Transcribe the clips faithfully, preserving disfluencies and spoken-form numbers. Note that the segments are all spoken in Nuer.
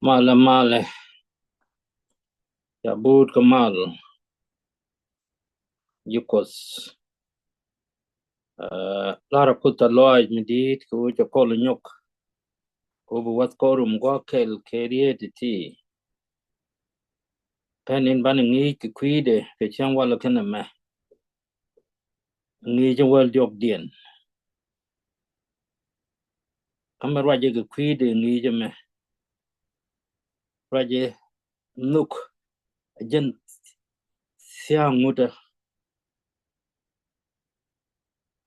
Malɛ, malɛ. Ca buut kä mal. Ji̱ Kuɔth. Aa, lar a Kuoth tɛ̈th lɔaac mi di̱i̱t kɛ ɣöö cɛ kɔl nyɔk. Kɛ ɣöö bi wäth kɔr rum gua̱a̱th kɛl kɛ riet ti. Kä in banɛ ŋi̱i̱c kɛ kui̱dɛ kɛ cäŋ walɛ kɛnɛ mɛ. Ŋi̱i̱c in wäl diɔ̱kdiɛn. Kä mɛ ruacɛ kɛ kui̱dɛ ŋi̱i̱c ɛmɛ. Ruacɛ nhök ɛ jɛn thia̱a̱ŋ ŋutdä.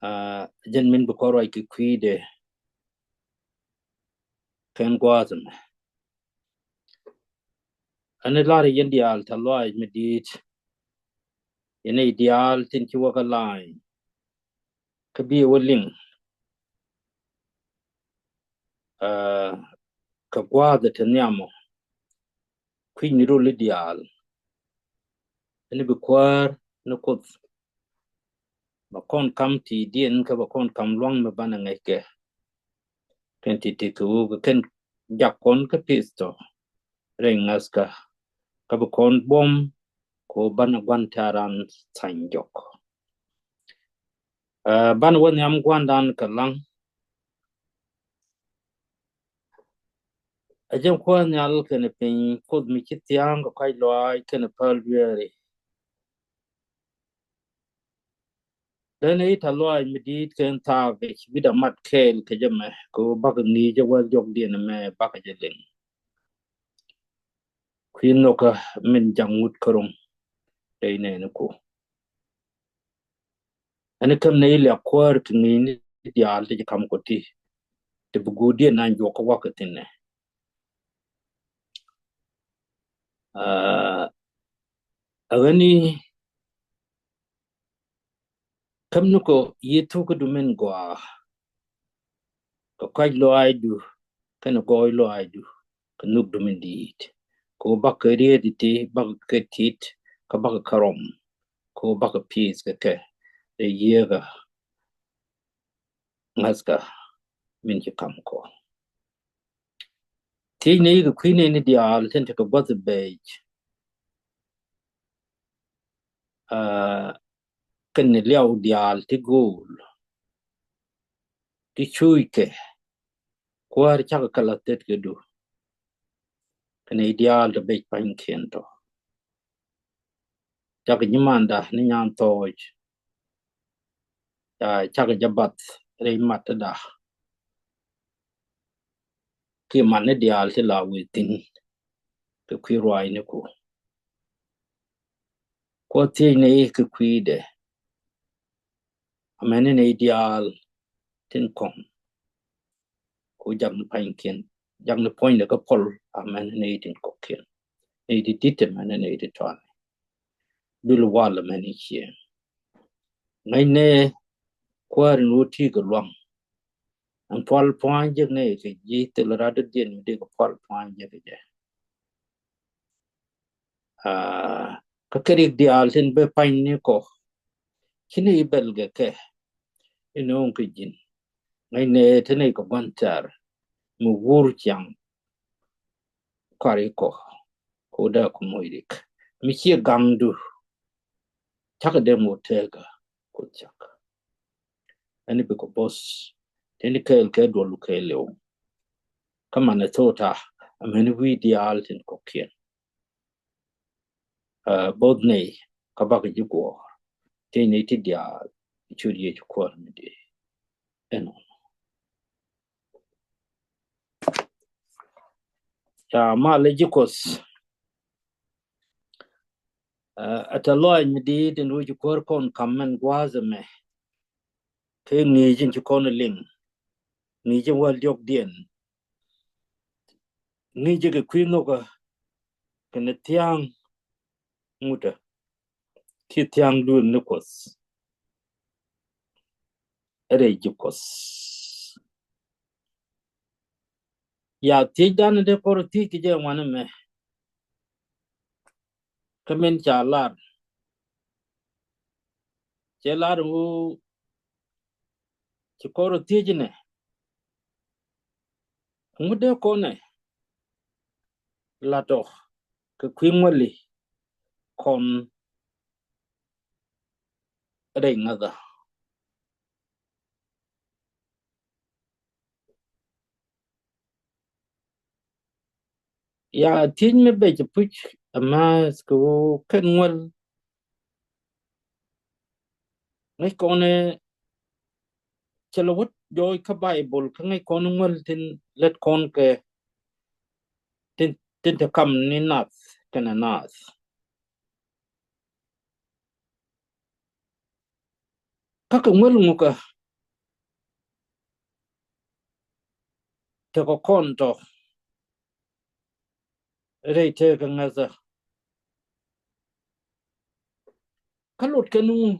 Aa, jɛn min bi kɔn ruac kɛ kui̱dɛ kɛn gua̱a̱th ɛmɛ. Ɛn lar yɛn diaal tɛ̈th lɔaac mi di̱i̱t. Yɛn diaal tin ci wä kä lany. Kä bi wä liŋ. Aa, kɛ gua̱a̱th ɛ te nhiam ɔ. Kui̱ny ni rol i̱ diaal. Ɛn bi kuäär ni Kuoth. Ba kɔn kam ti̱i̱diɛn kä ba kɔn kam lua̱ŋ mi banɛ ŋäc kɛ. Kɛn ti̱ti̱ kɛ ɣöö kɛ kɛn jak kɔn kä pith tɔ. Rɛy ŋäthkä. Kä bi kɔn buɔ̱m kɛ ɣöö banɛ gua̱n tɛ̈ran tha̱ny jɔk. Aa, banɛ wä nhiam gua̱ndan kɛ laŋ. Ɛ jɛn Kuäär nhial kɛnɛ piny Kuoth mi ci thia̱a̱ŋ kɛ kɔ̱a̱c lɔaac kɛnɛ päl dueeri. Dee ni i̱ tɛ̈th lɔaac mi di̱i̱t kɛn thaak kɛ ci bi dee mat kɛɛl kɛ jɛ mɛ kɛ ɣöö bakɛ ŋi̱i̱c jɛ wäl diɔ̱kdiɛn mɛ bakɛ jɛ liŋ. Kui̱ nhökä min jaŋ ŋut kä ro̱ŋ. Dee nɛɛni ku. Ɛn käm ni i̱ liak kuäär kɛ ŋi̱i̱c ni diaal ti ci kam kɔ ti. Ti bi guudiɛn nan juɔk kä wakɛ thi̱n nɛ. Aa, ɛ ɣän i̱ käm ni kɔ yiëë thukädu min gɔaa. Kɛ kɔ̱a̱c lɔaacdu kɛnɛ gɔɔy lɔaacdu kɛ nhökdu min di̱i̱t. Kɛ ɣöö bakɛ riet ti bakɛ kɛ tit kä bakɛ kärɔm. Kɛ ɣöö bakɛ pith kɛ kɛ rɛy yieekä ŋäthkä min ci kam kɔ. Thiec ni kɛ kui̱ ni ni diaal tin tekɛ gua̱th bɛɛc. Aa, kɛn ni liaw diaal ti go̱o̱l ti cuuckɛ. Kuäär cakɛ kɛ la thet kɛ du. Kɛn ni diaal ti bɛc pa̱nykiɛn tɔ. Cakɛ nyimanda ni nyan thɔɔc. Ca cakɛ jɛ bath rɛy mat ti da. Kiɛ mat ni diaal ti la wee thi̱n. Kɛ kui̱ ruaacniku. Kuɔ thiec ni kɛ kui̱dɛ. Amäni ni diaal tin kɔ̱ŋ. Ku jak ni pa̱nykiɛn jak ni puɔ̱nydɛ kä puɔl amäni ni tin kɔ̱kiɛn. Ni ti di̱t amäni ni ti tɔani. Dul wal amäni ciɛ. Ŋäcnɛ kuäär in wä ti kɛ luaŋ. Ɛn pual pua̱a̱ny jek ni kɛ ji̱ thil rat dɔ̱diɛn mi dee kɛ pual pua̱a̱ny jek jɛ. Aa, kä kɛ rik diaal tin bɛ pa̱ny ni kɔ. Ci ni bɛl kɛ kɛ in ŋo̱o̱ŋ kɛ ji̱n. Ŋäcnɛ te ni kɛ gua̱n thɛr mi wur ciaŋ. Kɔri kɔ kɛ wä dee kɔ moc rik mi ciɛ gaŋdu. Cakɛ dee moc tekä Kuoth cak. Ɛn bikɛ bo̱th tin kɛɛl kɛ duɔl kɛɛl iw. Kä Minnesota amäni wi̱i̱ diaal tin kɔ̱kiɛn. Aa, bo̱th nɛy kä bakɛ ji̱ guɔ̱ɔ̱r. Thiec nɛy ti diaal i̱ ciöt Yecu Kuäär mi di̱i̱t. Ɛnɔ. Ca malɛ ji̱ Kuɔth. Aa, ɛ tɛ̈th lɔaac mi di̱i̱t in wec kuäär kɔn kam mɛn gua̱a̱th ɛmɛ. Kɛ ŋi̱i̱c in ci kɔn liŋ. Ŋi̱i̱c in wäl diɔ̱kdiɛn. Ŋi̱i̱c jɛ kɛ kui̱ nhökä kɛnɛ thia̱a̱ŋ ŋutdä. Kiɛ thia̱a̱ŋ duël ni Kuɔth. Rɛy ji̱ Kuɔth. Ya thiecdan in dee kɔr thiec kɛ jɛ wanɛ mɛ. Kä min ca lar. Cɛ lar wu ci kɔr thiec inɛ. Ŋut dee kɔnɛ. latɔ kɛ kui̱ ŋuɛli kɔn rɛy ŋäthä. Ya thiec mi bɛ cɛ puc a math kɛ ɣöö kɛn ŋuɛl ŋäc kɔn ɛ cɛ lɛ wä jɔɔc kä Baibol kä ŋäc kɔn ŋuɛl tin lät kɔn kɛ tin, tin te kam ni nath kɛnɛ naath. Kä kɛ ŋuɛl ŋukä tekɛ kɔn tɔ rɛy tëëkɛ ŋäthä. Kä lot kɛn ŋu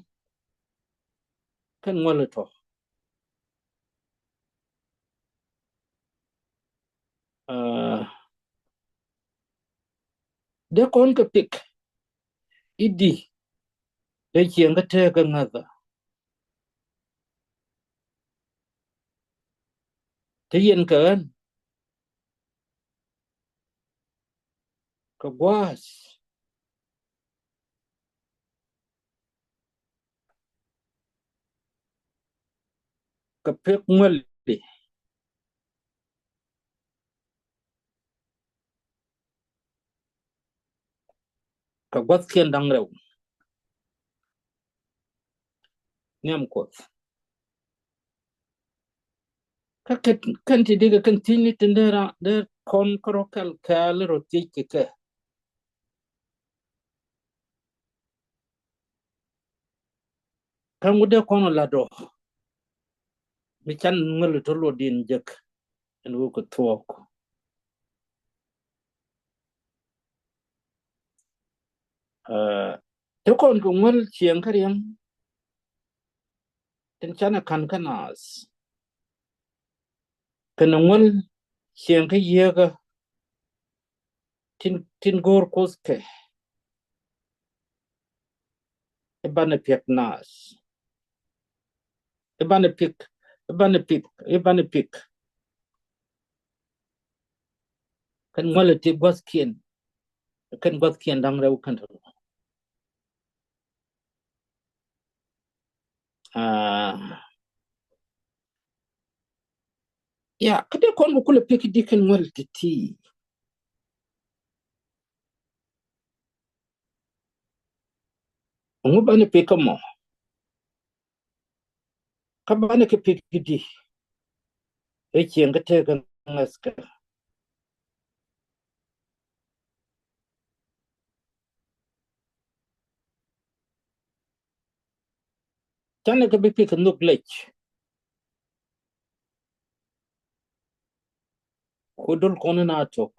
kɛn ŋuɛl tɔ. Aa, dee kɔn kɛ pik i̱di dee cieŋ kä tëëkɛ ŋäthä. Te yɛn kɛ ɣän kɛ gua̱a̱th kɛ pek ŋuɛli kɛ gua̱thkiɛn da̱ŋ rɛw. Nhiam Kuɔth. Kä kɛn, kɛn ti dikɛ kɛn thiecni tin dee ra, dee kɔn kärɔ kɛl kɛɛl rɔ thiec kɛ kɛ. Kä ŋut dee kɔn latdɔ mi can ŋäli tɔ luɔtdiɛn jek ɛn ɣöö kɛ thuɔɔk. Aa, te kɔn kɛ ŋuɛl cieŋ kä riɛŋ tin canɛ ka̱n kä naath. Kɛnɛ ŋuɛl cieŋ kä yieekä tin, tin go̱o̱r Kuoth kɛ. I̱ banɛ piɛk naath. I̱ banɛ pik, i̱ banɛ pik, i̱ banɛ pik. Kɛn ŋuɛl ti gua̱thkiɛn. Kɛn gua̱thkiɛn da̱ŋ rɛw kɛn tɔ. Aa, ya, kä dee kɔn kɛ kulɛ pik i̱di kɛn ŋuɛl ti̱ti̱. Ŋu banɛ pik kä mɔ? Kä banɛ kɛ pik i̱di? Ɛ cieŋ kä tëëkɛ ŋäthä. Canɛ kɛ bi pik kɛ nhök lec. Ku dol kɔn in a tok.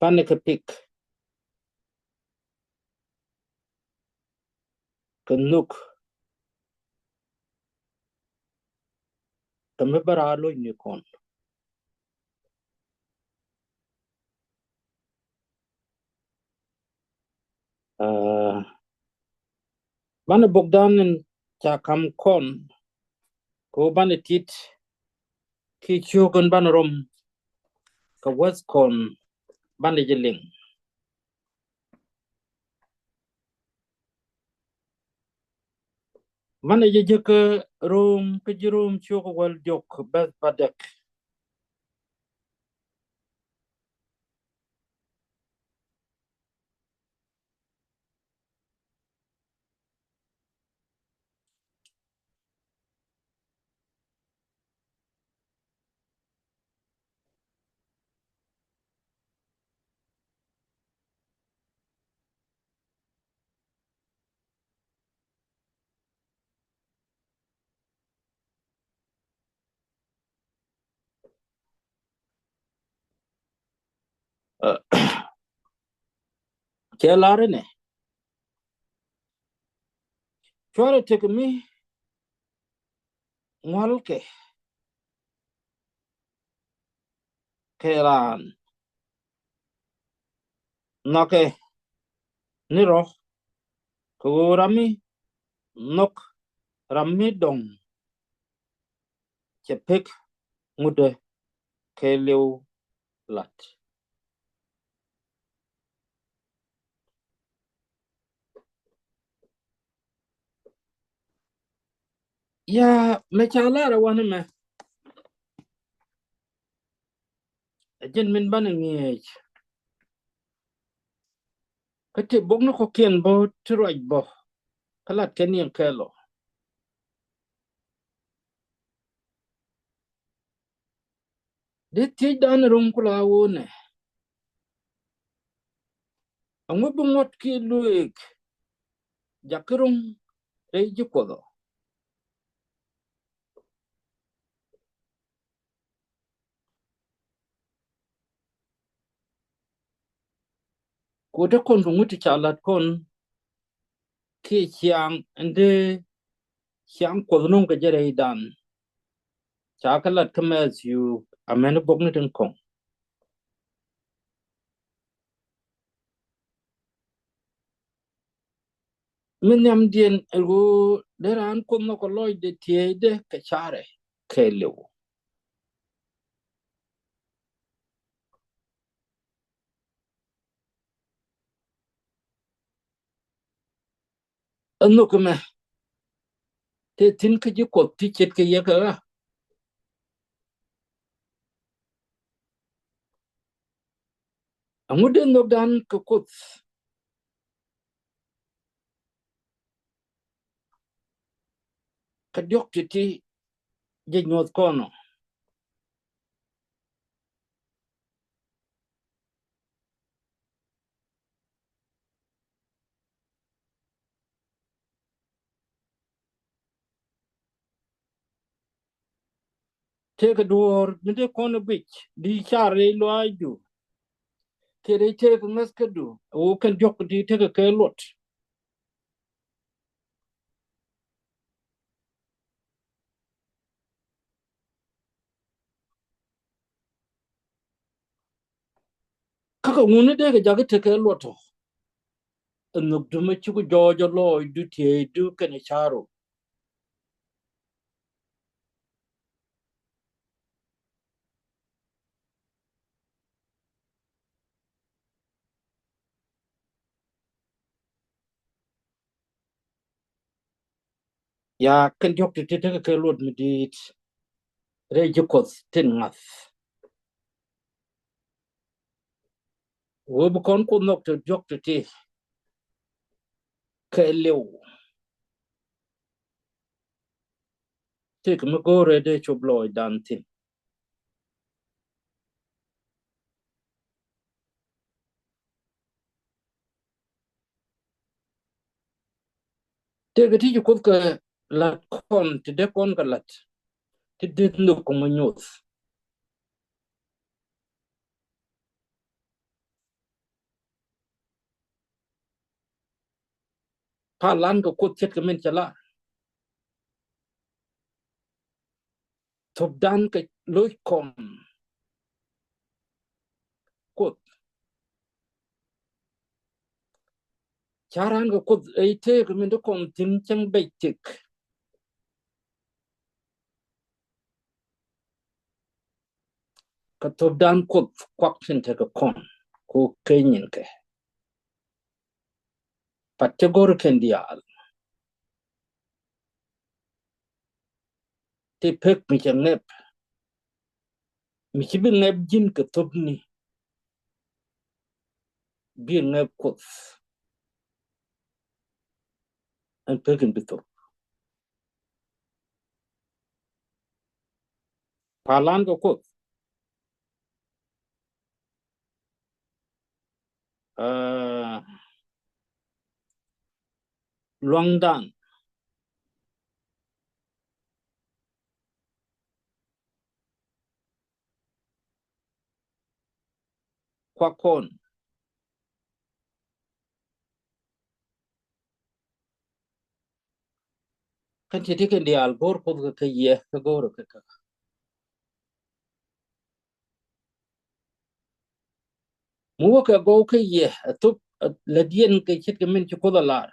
Banɛ kɛ pik kɛ nhök kɛ mi bä raa lo̱cnikɔn. Aa, banɛ bok dan in ca kam kɔn kɛ ɣöö banɛ tit ki ciök in banɛ rom kɛ wäth kɔn banɛ jɛ liŋ. Banɛ jɛ jek kä Rom, kä ji̱ Rom ciök wäl diɔk bɛth bädäk. Aa, cɛ lar inɛ cuarɛ tek mi ŋuɔlkɛ kɛ raan nhɔkɛ ni rɔ kɛ ɣöö ram mi nhɔk ram mi dɔŋ Cɛ pek ŋutdä kɛɛliw lat. Ya, mɛ ca lar ɛ wanɛ mɛ. Ɛ jɛn min banɛ ŋi̱eec. Kä ti bok ni kɔkiɛn bä ti ruac bä. Kä lat kɛ niɛn kɛɛl ɔ. Dee thiec dan ro̱ŋ kula wonɛ. Aŋu bi ŋuɔ̱t ki lueek jakä ro̱ŋ rɛy ji̱ Kuɔth ɔ. Kuotdä kɔn kɛ ŋut ti ca lat kɔn kiɛ ciaŋ ɛn dee ciaŋ Kuɔth no̱o̱ŋ kɛ jɛ rɛydan. Ca kɛ lat kä Mɛthiu amäni bok ni tin kɔ̱ŋ. Mi nhiamdiɛn ɛ ɣöö dee raan Kuoth nhɔk kɛ lɔcdɛ tiɛɛcdɛ kɛ carɛ kɛɛliw. Ɛ nhök ɛmɛ tëë thi̱n kä ji̱ Kuɔth ti ce̱tkɛ yɛ kɛ ɣä. Aŋu dee nhökdan kɛ Kuoth kä diɔ̱k ti̱ti̱ jɛ nyuɔ̱th kɔn ɔ. Tëëkɛ duɔ̱ɔ̱r mi dee kɔn ɛ guic di car rɛy lɔaacdu. Tëë rɛy tëëkɛ ŋäthkädu ɛ ɣöö kɛn diɔ̱k di tëëkɛ kɛ luɔt. Kä kɛ ŋuni dee kɛ jakä tekɛ luɔt ɔ. Ɛ nhök dumä cuk jɔɔc ɔ lɔɔcdu tieydu kɛnɛ ca̱ru. Ya kɛn diɔ̱k ti̱ti̱ tekɛ kɛ luɔt mi di̱i̱t rɛy ji̱ Kuɔth tin ŋa̱th. Wee bi kɔn Kuoth nhɔk te diɔ̱k ti̱ti̱ kɛɛliw. Tëëkɛ mi go̱o̱rɛ dee cop lɔɔcdan thi̱n. Tëëkɛ ti ci Kuoth kɛ lat kɔn ti dee kɔn kɛ lat ti dee nhök kɔŋ ɛ nyoth. Palan kɛ Kuoth ce̱tkɛ min cɛ lar. Thopdan kɛ lo̱c kɔn Kuoth. Ca̱ran kɛ Kuoth ɛ tëëk min ti kɔn thi̱n cäŋ bɛc tëk. Kɛ thopdan Kuoth kuak tin tekɛ kɔn ku keny in kɛ. Pat cɛ go̱r kɛn diaal. Ti pek mi cɛ ŋɛp. Mi ci bi ŋɛp ji̱n kɛ thopni. Bi ŋɛp Kuoth. Ɛn pek in bi thop. Palan kɛ Kuoth. Aa, luaŋdan. Kuak kɔn. Kɛn ti ti kɛn diaal go̱o̱r Kuoth kɛ kɛ yɛ kɛ go̱o̱r kɛ kɛ. Mi wä kɛ gɔw kä yɛ ɛ thop ɛ lätdiɛn kɛ ce̱tkɛ min ci Kuoth ɛ lar.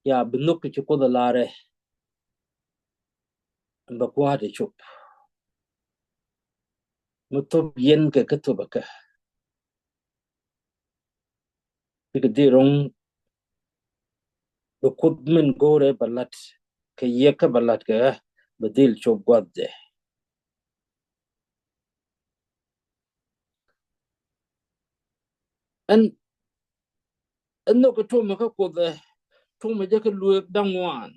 Ya bi nhök kɛ ci Kuoth ɛ lar ɛ, bɛ gua̱a̱th ɛ cop. Mi thop yɛn kɛ kä thop ɛ kɛ, bikɛ dhil ro̱ŋ, bi Kuoth min go̱o̱rɛ bɛ la̱t kɛ yɛ kä bɛ la̱t kɛ ɣä, bɛ dhil cop gua̱th jɛ. Ɛn, ɛn nhök ɛ tuɔmɛ kä Kuoth ɛ, tuɔmɛ jɛ kä Luëk da̱ŋ ŋuan.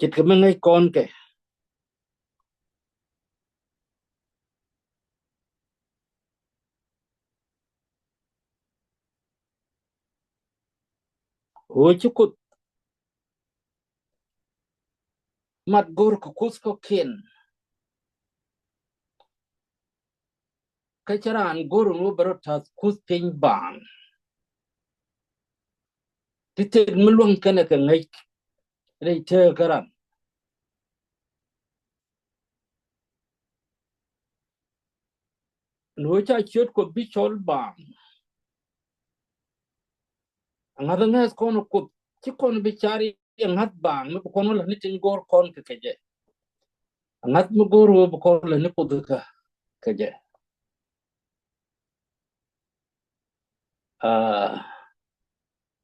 Ce̱tkɛ mi ŋäc kɔn kɛ. Ɣöö ci Kuoth mat go̱r kɛ kuth kɔ̱kiɛn. Kä cä raan go̱r in wä bɛ rɔ ta̱th kuth piny baaŋ. Ti tet mi luäŋ kɛnɛ kɛ ŋäc rɛy tëë kä ran. Ni wä ca ciöt Kuɔth bi cɔl baaŋ. Aŋa̱th aŋa̱th kɔn Kuoth ci kɔn bi car i̱ aŋa̱th baaŋ mi bi kɔn wä lɛ ni tin go̱r kɔn kɛ kɛ jɛ. Aŋa̱th mi go̱r wä bi kɔn lɛ ni Kuoth kä kɛ jɛ. Aa,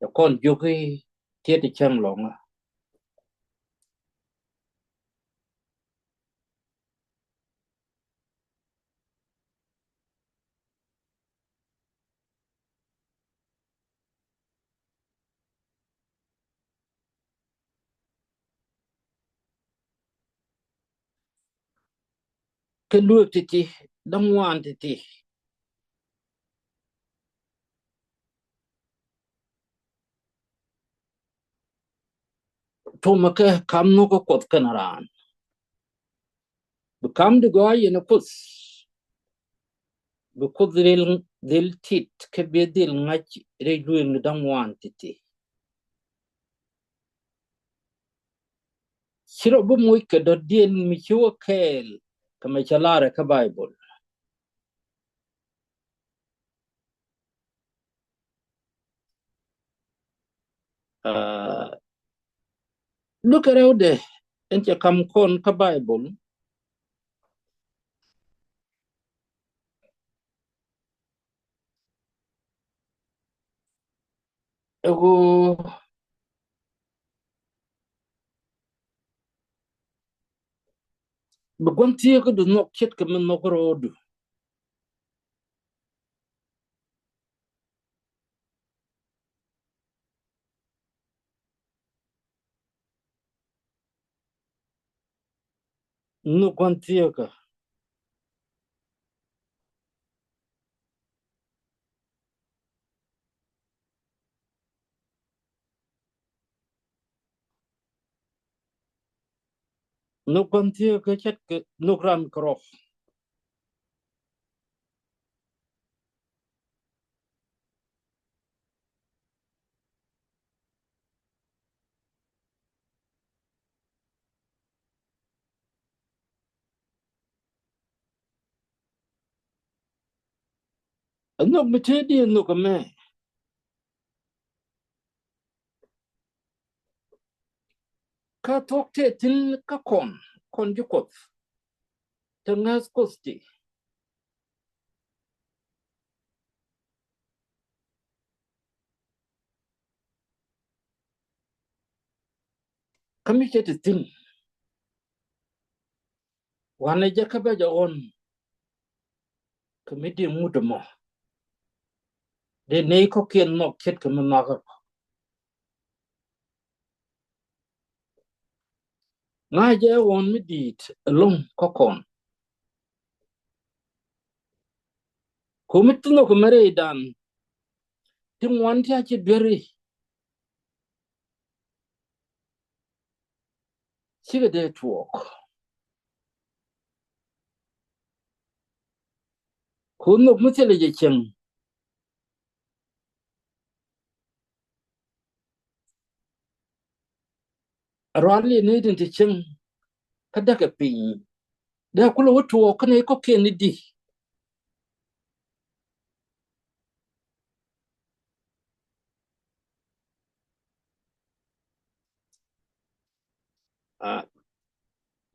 cɛ kɔn jiök i̱ tiet i̱ cäŋ lɔŋä. Kɛ Luëk ti̱ti̱, da̱ŋ ŋuan ti̱ti̱. Tuɔmɛ kɛ kam nhök kä Kuɔth kɛnɛ raan. Bi kam di gɔaa yɛn ɛ Kuoth. Bi Kuoth dhil, dhil tit kä bi dhil ŋa̱c rɛy Luëk ni da̱ŋ ŋuan ti̱ti̱. Ci rɔ bi moc kɛ dɔ̱diɛn mi ci wä kɛɛl kɛ mɛ cɛ lar ɛ kä Baibol. Aa, lukɛ rɛwdɛ in cɛ kam kɔn kä Baibol. Ɛ ɣöö bi gua̱n thieekädu nhɔk ce̱tkɛ mi nhɔk rɔɔdu. Nhök gua̱n thieekä. Nhök gua̱n thieekä ce̱tkɛ nhök ran kɛ rɔ. Ɛ nhök mi tëëdi ɛ nhök ɛmɛ. Kä thuɔ̱k tëë thi̱n kä kɔn, kɔn ji̱ Kuɔth. Te ŋäth Kuoth ti. Kä mi cɛ ti thi̱n. Wanɛ jɛ kä bɛ jɛ ɣɔn. Kä mi di ŋut mɔ. Dee ney kɔkiɛn nhɔk ce̱tkɛ mi nhɔakä. Ŋa̱cɛ ɣɔn mi di̱i̱t ɛlɔ̱ŋ kä kɔn. Ko̱mi ti nhɔk mɛ rɛydan ti ŋuan ti a ci dueri. Cikɛ dee tuɔɔk. Ko̱ nhɔk mi thilɛ jɛ cieŋ. Rual yɛ ni tin ti cieŋ kä däkɛ piny. Dee kulɛ wä tuɔɔk kɛnɛ kɔ̱kiɛn ni di.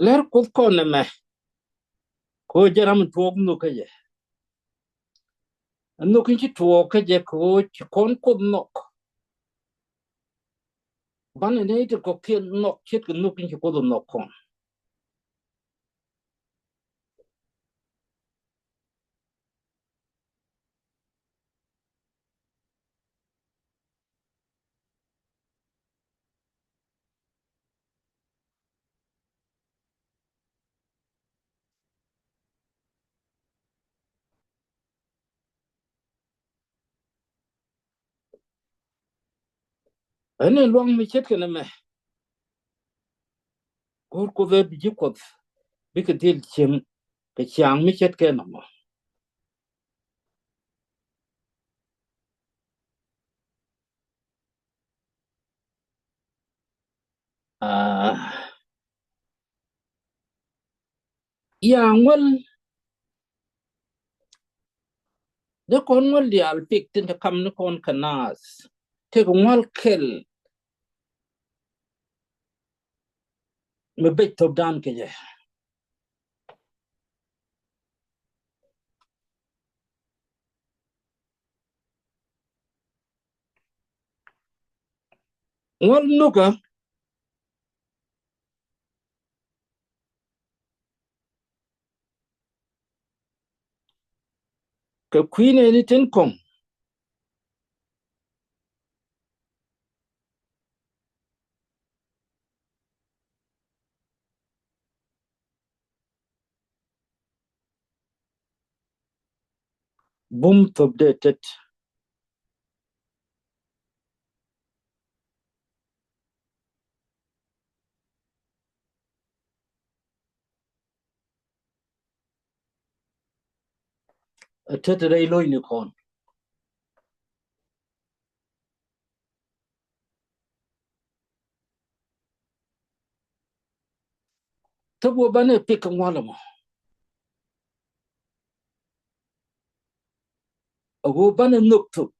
Lɛr Kuoth kɔn ɛmɛ, kɛ ɣöö jɛ ram in tuɔɔk nhök kä jɛ. Nhök in ci tuɔɔk kä jɛ kɛ ɣöö ci kɔn Kuoth nhɔk. Banɛ nɛy ti kɔ̱kiɛn nhɔk ce̱tkɛ nhök in ci Kuoth nhɔk kɔn. Ɛn ɛ luaŋ mi ce̱tkɛ nɛmɛ. Go̱o̱r Kuoth ɛ bi ji̱ Kuɔth bikɛ dhil cieŋ kɛ ciaŋ mi ce̱tkɛ nɔmɔ. Aa, ya ŋuɛl, dee kɔn ŋuɛl diaal pik tin te kam ni kɔn kɛ naath. Tëëkɛ ŋuɛl kɛl mi bec thöpdan kɛ jɛ. Ŋuɛl nhökä kɛ kui̱ nɛɛni tin kɔ̱ŋ. Bum thöp dee tet. A tet rɛy lo̱cni kɔn. Thäp wä banɛ pik kɛ ŋualɛ mɔ. A wä banɛ nhök thöp.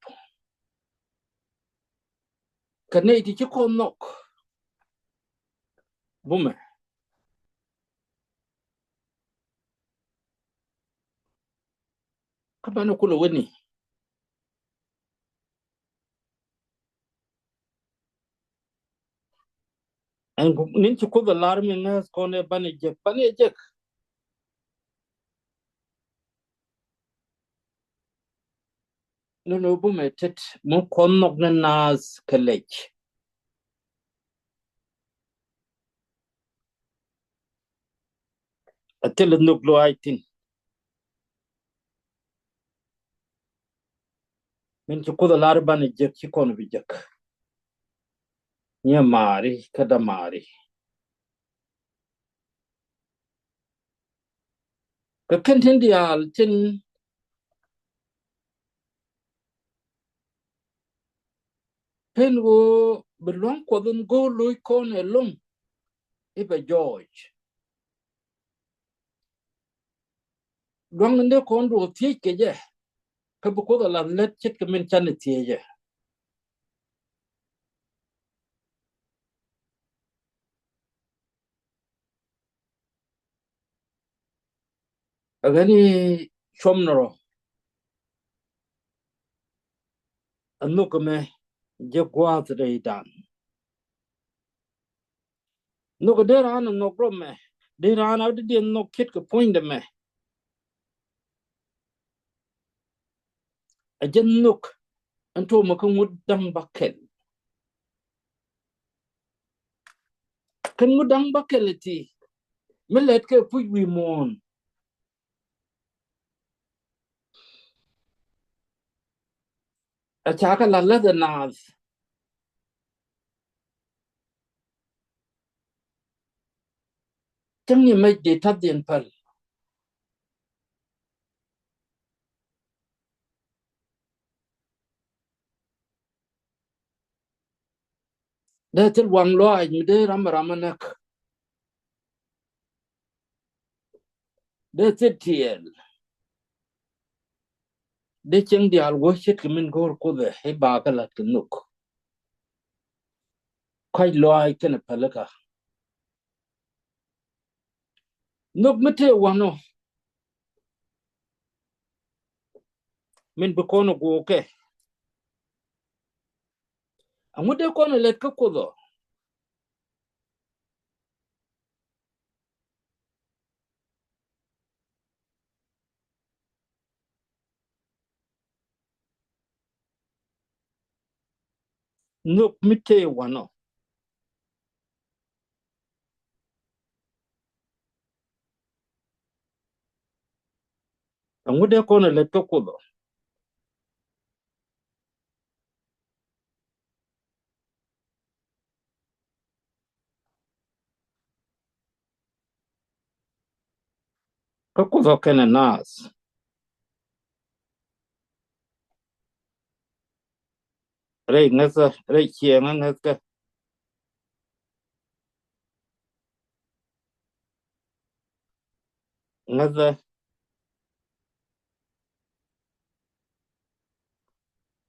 Kɛ nɛy ti ci kɔn nhɔk. Bumɛ. Kä banɛ kulɛ wä ni. Ɛn nin ci Kuoth a lar mi ŋäth kɔn ɛ banɛ jek, banɛ jek. Nunu bumɛ tet mi kɔn nhɔk ni naath kɛ lɛc. A thil nhök lɔaac thin. Min ci Kuoth a lar banɛ jek ci kɔn bi jek. Nyɛ maari kä dämaari. Kɛ kɛn tin diaal tin pen ɣöö bi luaŋ Kuɔth in go̱o̱r lo̱c kɔn ɛlɔ̱ŋ i̱ bɛ jɔɔc. Luaŋ in dee kɔn duɔth thiec kɛ jɛ kä bi Kuoth a lath lät ce̱tkɛ min canɛ thiecɛ. Ɛ ɣän i̱ cuɔm ni rɔ. A nhök ɛmɛ jɛ gua̱a̱th rɛydan. Nhök ɛ dee raan ɛ nhɔk rɔ mɛ, dee raan a dee nhɔk ce̱tkɛ puɔ̱nydɛ mɛ. A jɛ nhök ɛn tuɔmɛ kä ŋut da̱ŋ bäkɛl. Kɛn ŋut da̱ŋ bäkɛl ɛ ti mi lɛt kɛ puc wi̱i̱ muɔ̱ɔ̱n. A ca kɛ la läth ɛ naath. Cäŋ ni mec dee ta̱th diɛn päl. Dee thil waŋ lɔaac mi dee ram ram a näk. Dee thil tiɛɛl. Dee cieŋ diaal wä ce̱tkɛ min go̱o̱r Kuoth ɛ i̱ ba kɛ la̱t kɛ nhök. Kɔc lɔaac kɛnɛ pälikä. Nhök mi tëë wanɔ min bi kɔn ɛ guɔkɛ. Aŋu dee kɔn ɛ lät kä Kuoth ɔ? Nhök mi tëë wanɔ. Aŋu dee kɔn ɛ lät kä Kuoth ɔ? Kä Kuoth ɔ kɛnɛ naath. Rɛy ŋäthä, rɛy ciɛŋä ŋäthä. Ŋäthä.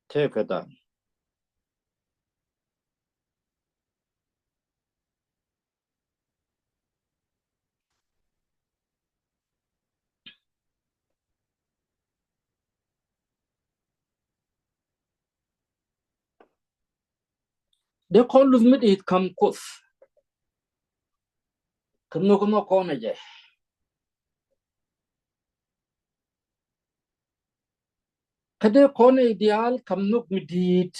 Tëëkä dan. Dee kɔn luth mi di̱i̱t ka̱m Kuoth. Kä nhök nhök kɔn ɛ jɛ. Kä dee kɔn ɛ diaal ka̱m nhök mi di̱i̱t.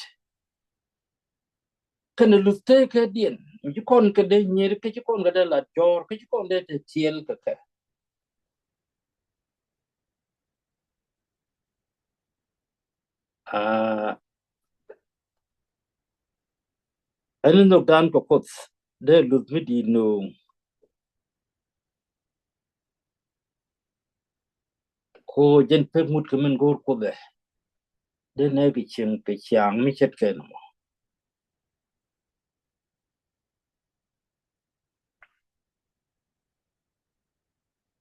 Kɛnɛ luth tëëkädiɛn mi ci kɔn kɛ dee nyier, kä ci kɔn kɛ dee la jɔɔr, kä ci kɔn dee te tiɛɛl kɛ kɛ. Aa, ɛn nhök dan kɛ Kuoth dee luth mi di̱i̱t nööŋ. Ko jɛn pek mut kɛ min go̱o̱r Kuoth ɛ. Dee nɛ kɛ cieŋ kɛ ciaŋ mi ce̱tkɛ nɔmɔ.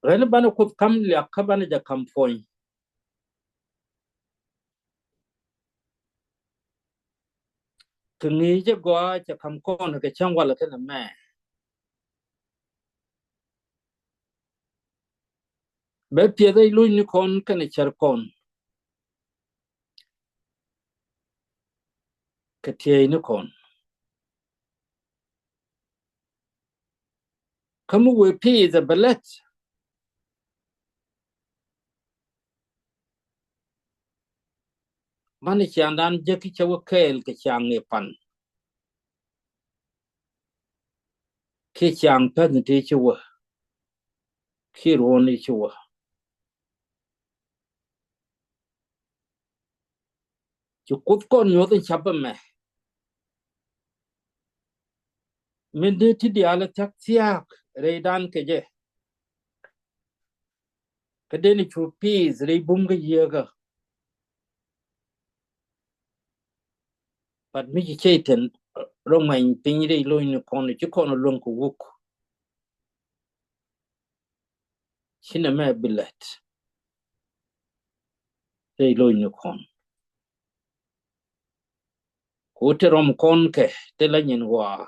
Ɣän banɛ Kuoth ka̱m liak kä banɛ jɛ ka̱m puɔ̱ny. Kɛ ŋi̱i̱cä gɔaa cɛ ka̱m kɔn kɛ cäŋ walɛ kɛnɛ mɛ. Bɛ piɛth ɛ lo̱cnikɔn kɛnɛ cärkɔn. Kɛ tiɛɛcnikɔn. Kä mi wëë pi̱i̱th ɛ bɛ lät. Banɛ ciaŋdan jek i̱ cɛ wä kɛɛl kɛ ciaŋ i̱ pan. Kiɛ ciaŋ päth ni ti ci wä. Kiɛ ruɔ̱n i̱ ci wä. Ci Kuoth kɔn nyuɔth in ca̱p ɛmɛ. Min dee ti diaal ɛ thia̱k thia̱a̱k rɛydan kɛ jɛ. Kä dee ni cu pi̱i̱th rɛy bum kä yieekä. But mi ci cɛy-tan rɔ ŋuɛny piny rɛy lo̱cnikɔn ci kɔn ɛ luäŋ kɛ wuk. Ci nɛmɛ bi lät rɛy lo̱cnikɔn. Ku te rɔm kɔn kɛ te la nyin ɣɔaa.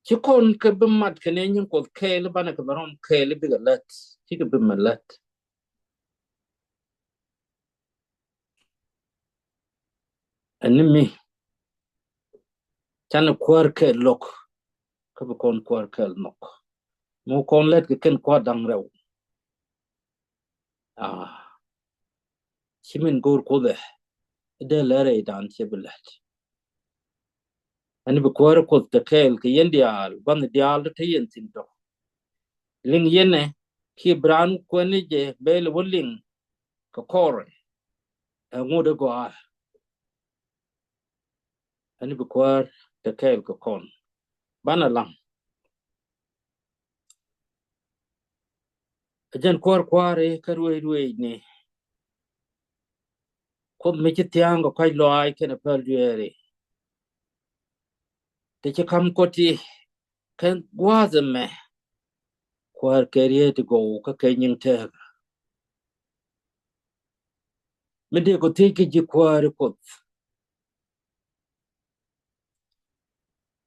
Ci kɔn kɛ bi mat kɛ nɛ nyin Kuɔth kɛɛl banɛ kɛ bɛ rɔm kɛɛl bikɛ lät. Cikɛ bi mɛ lät. Ɛn ni mi canɛ kuäär kɛɛl lo̱k. Kä bi kɔn kuäär kɛɛl nhɔk. Mi kɔn lät kɛ kɛn kua̱r da̱ŋ rɛw. Aa, ci min go̱o̱r Kuoth ɛ dee lɛ rɛydan cɛ bi lät. Ɛn bi kuäär Kuoth te kɛɛl kɛ yɛn diaal, gua̱n diaal te yɛn thi̱n tɔ. Liŋ yɛn ɛ kiɛ bi raan kuɛn ni jɛ bɛl wä liŋ kɛ kɔrɛ. Ɛ ŋot ɛ gɔaa. Ɛn bi kuäär te kɛɛl kɛ kɔn. Banɛ laŋ. Ɛ jɛn kuäär kuäär i̱ kä ruëëc ruëëc ni. Kuoth mi ci thia̱a̱ŋ kɛ kɔc lɔaac kɛnɛ päl dueeri. Te ci ka̱m kɔti kɛn gua̱a̱th ɛmɛ. Kuäär kɛ riet ti gɔw kä kɛ nyiŋ tɛɛk. Mi dee kɔ thiec kɛ ji̱ kuäär Kuoth.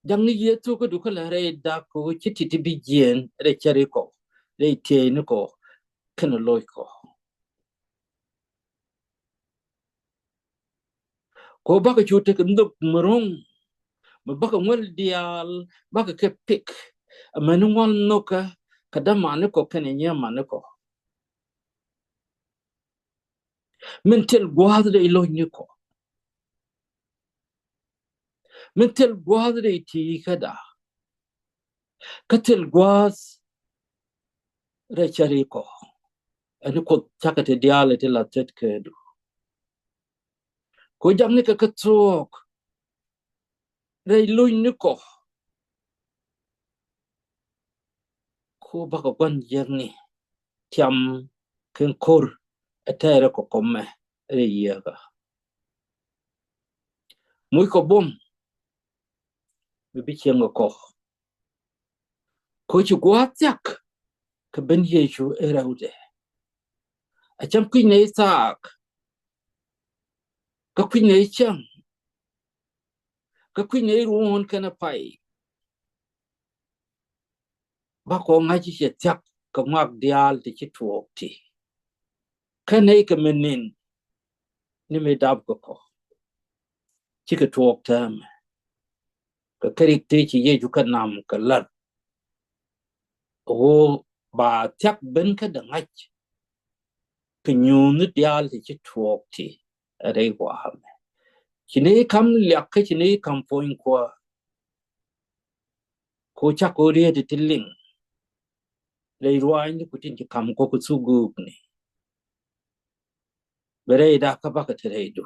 Jaŋni Yecu kä dukä la rɛy dak kɔ ci ti ti bi jiɛn rɛy cɛri kɔ, rɛy tieyni kɔ, kɛnɛ loc kɔ. Kɔ bakɛ cu tek nhök mi ro̱ŋ, mi bakɛ ŋuɛl diaal, bakɛ kɛ pik. Amäni ŋual nhökä kɛ dämani kɔ kɛnɛ nyiamani kɔ. Min thil gua̱a̱th rɛy lo̱cni kɔ. Min thil gua̱a̱th rɛy ti̱i̱ käda. Kä thil gua̱a̱th rɛy cɛri kɔ. Ɛn Kuoth cakɛ ti diaal ti la thät kädu. Kɔ jakni kɛ kɛ thuɔ̱k rɛy lo̱cni kɔ. Kɔ bakɛ gua̱n jiäkni tiam kɛn ko̱r ɛ tɛɛrɛ kɔ kɔmɛ rɛy yieekä. Muc kɔ buɔ̱m mi bi cieŋ kɛ kɔ. Kɔ ci gua̱a̱th thiak kɛ ben Yecu ɛ rɛwdɛ. A cam kui̱ nɛy thaak, kä kui̱ nɛy cäŋ, kä kui̱ nɛy ruɔ̱ɔ̱n kɛnɛ pay. Bakɔ ŋa̱c ci cɛ thiak kɛ ŋuak diaal ti ci tuɔɔk ti. Kä nɛy kɛ mi nin ni mi dap kɛ kɔ. Cikɛ tuɔɔk täämɛ. Kɛ kɛ rik ti ci Yecu kɛ nam kɛ lär. Ɣöö ba thiak ben kä dɛ ŋa̱c. Kɛ nyuuthni diaal ti ci tuɔɔk ti. Rɛy wa̱a̱mɛ. Ci ni kam liak kä ci ni kam puɔ̱ny kuäär. Kɔ cak kɔ riet ti liŋ. Rɛy rua̱a̱nyni ku tin ci kam kɔ kɛ thuk göökni. Bɛ rɛy dak kä bakɛ ti rɛydu.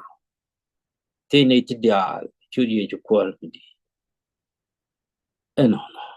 Thil ni ti diaal cu Yecu Kuäär mi di. Ɛnɔnɔ.